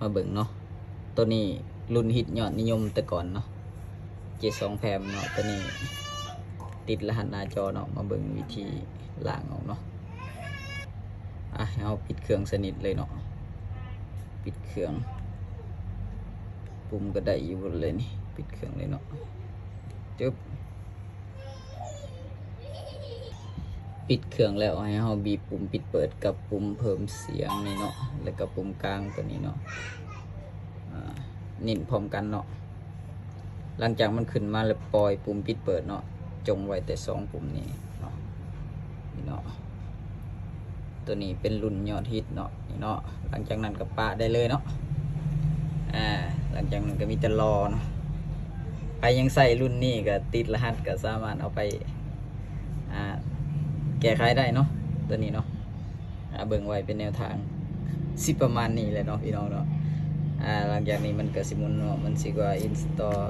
ມາເບິ່ງເນາະ ໂຕນີ້ລຸ້ນຮິດຍອດນິຍົມແຕ່ກ່ອນເນາະ ເຈສອງແພມເນາະ ໂຕນີ້ຕິດລະຫັດໜ້າຈໍເນາະ ມາເບິ່ງວິທີລ້າງອອກເນາະ. ອ່ະ ໃຫ້ເຮົາປິດເຄື່ອງສະໜິດເລີຍເນາະ ປິດເຄື່ອງ ປຸ່ມກໍໄດ້ຢູ່ເລີຍນີ້ ປິດເຄື່ອງເລີຍເນາະ ຈຶບ. ປິດເຄື່ອງແລ້ວ ໃຫ້ເຮົາບີບປຸ່ມປິດເປີດກັບປຸ່ມເພີ່ມສຽງນີ້ເນາະ ແລ້ວກໍປຸ່ມກາງຕົວນີ້ເນາະ ອ່າ ເນັ້ນພ້ອມກັນເນາະ. ຫຼັງຈາກມັນຂຶ້ນມາແລ້ວ ປ່ອຍປຸ່ມປິດເປີດເນາະ ຈົ່ງໄວ້ແຕ່ສອງປຸ່ມນີ້ເນາະ ນີ້ເນາະ. ຕົວນີ້ເປັນລຸ້ນຍອດຮິດເນາະ ນີ້ເນາະ. ຫຼັງຈາກນັ້ນກໍປະໄດ້ເລີຍເນາະ ອາ ຫຼັງຈາກນັ້ນກໍມີແຕ່ລໍເນາະ. ໃຜຍັງໃຊ້ລຸ້ນນີ້ກໍຕິດລະຫັດ ກໍສາມາດເອົາໄປ ອາ ແກ້ໄຂໄດ້ເນາະ ຕົວນີ້ເນາະ. ອາ ເບິ່ງໄວ້ເປັນແນວທາງ ຊິປະມານນີ້ແຫຼະເນາະ ພີ່ນ້ອງເນາະ. ອາ ຫຼັງຈາກນີ້ມັນກໍຊິໝູນເນາະ ມັນຊິວ່າ install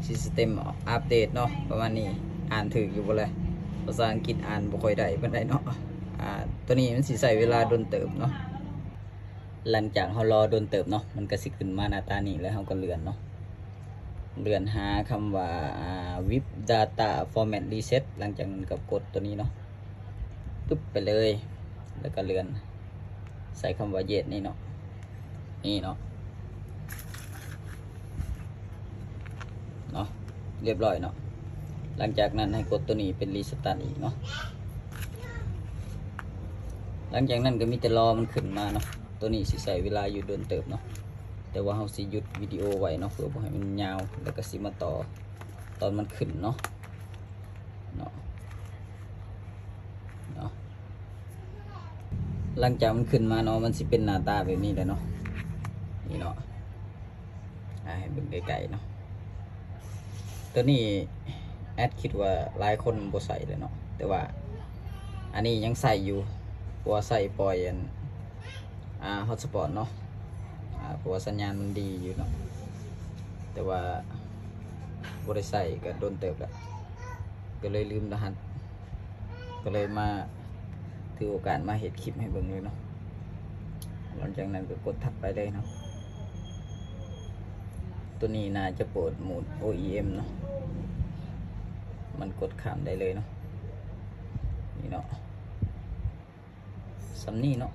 system update ເນາະ ປະມານນີ້. ອ່ານຖືກຢູ່ບໍ່ລະ? ພາສາອັງກິດອ່ານບໍ່ຄ່ອຍໄດ້ປານໃດເນາະ. ອາ ຕົວນີ້ມັນຊິໃຊ້ເວລາດົນເຕີບເນາະ. ຫຼັງຈາກເຮົາລໍດົນເຕີບເນາະ ມັນກໍຊິຂຶ້ນມາໜ້າຕານີ້ ແລ້ວເຮົາກໍເລື່ອນເນາະ ເລື່ອນຫາຄຳວ່າ ອາ vip data format reset. ຫຼັງຈາກນັ້ນກໍກົດຕົວນີ້ເນາະ ປຶບ ໄປເລີຍ ແລ້ວກໍເລື່ອນໃສ່ຄຳວ່າ yes ນີ້ເນາະ ນີ້ເນາະ ເນາະ ຮຽບຮ້ອຍເນາະ. ຫຼັງຈາກນັ້ນໃຫ້ກົດຕົວນີ້ເປັນ restart ອີກເນາະ. ຫຼັງຈາກນັ້ນກໍມີແຕ່ລໍມັນຂຶ້ນມາເນາະ. ຕົວນີ້ຊິໃຊ້ເວລາຢູ່ດົນເຕີບເນາະ ແຕ່ວ່າເຮົາຊິຢຸດວິດີໂອໄວ້ເນາະ ເພື່ອບໍ່ໃຫ້ມັນຍາວ ແລ້ວກໍຊິມາຕໍ່ຕອນມັນຂຶ້ນເນາະ ເນາະ ເນາະ. ຫຼັງຈາກມັນຂຶ້ນມາເນາະ ມັນຊິເປັນໜ້າຕາແບບນີ້ແຫຼະເນາະ ນີ້ເນາະ. ອາ ໃຫ້ເບິ່ງໃກ້ໆເນາະ ຕົວນີ້ແອັດຄິດວ່າຫຼາຍຄົນບໍ່ໃຊ້ແລ້ວເນາະ ແຕ່ວ່າອັນນີ້ຍັງໃຊ້ຢູ່ ເພາະວ່າໃຊ້ປ່ອຍອັນ ອາ ຮອດສະປອດເນາະ ອາ ເພາະວ່າສັນຍານມັນດີຢູ່ເນາະ ແຕ່ວ່າບໍ່ໄດ້ໃຊ້ກໍດົນເຕີບແລ້ວ ກໍເລີຍລືມລະຫັດ ກໍເລີຍມາ ຖືໂອກາດມາເຮັດຄລິບໃຫ້ເບິ່ງເລີຍເນາະ. ຫຼັງຈາກນັ້ນກໍກົດຖັດໄປເລີຍເນາະ. ຕົວນີ້ໜ້າຈະເປີດໂໝດ ໂອອີເອັມ ເນາະ ມັນກົດຂ້າມໄດ້ເລີຍເນາະ ນີ້ເນາະ ສ່ຳນີ້ເນາະ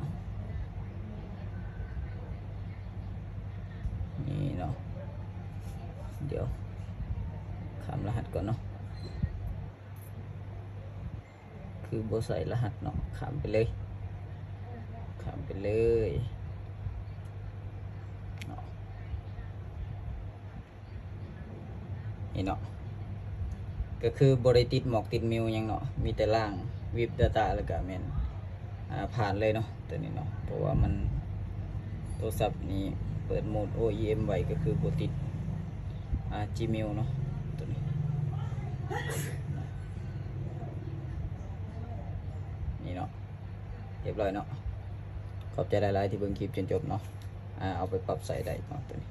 ນີ້ເນາະ. ດຽວຂ້າມລະຫັດກ່ອນເນາະ ຄືບໍ່ໃສ່ລະຫັດເນາະ ຂ້າມໄປເລີຍ ຂ້າມໄປເລີຍເນາະ. ນີ້ເນາະ ກໍຄືບໍ່ໄດ້ຕິດໝອກຕິດມິວຫຍັງເນາະ ມີແຕ່ລ້າງ vip data ແລ້ວກໍແມ່ນ ອາ ຜ່ານເລີຍເນາະ ຕົວນີ້ເນາະ. ເພາະວ່າມັນ ໂທລະສັບນີ້ເປີດໂໝດ ໂອອີເອັມ ໄວ້ ກໍຄືບໍ່ຕິດ ອາ Gmail ເນາະ ຕົວນີ້ ນີ້ເນາະ ຮຽບຮ້ອຍເນາະ. ຂອບໃຈຫຼາຍໆທີ່ເບິ່ງຄລິບຈົນຈົບເນາະ ອາ ເອົາໄປປັບໃຊ້ໄດ້ເນາະ ຕົວນີ້.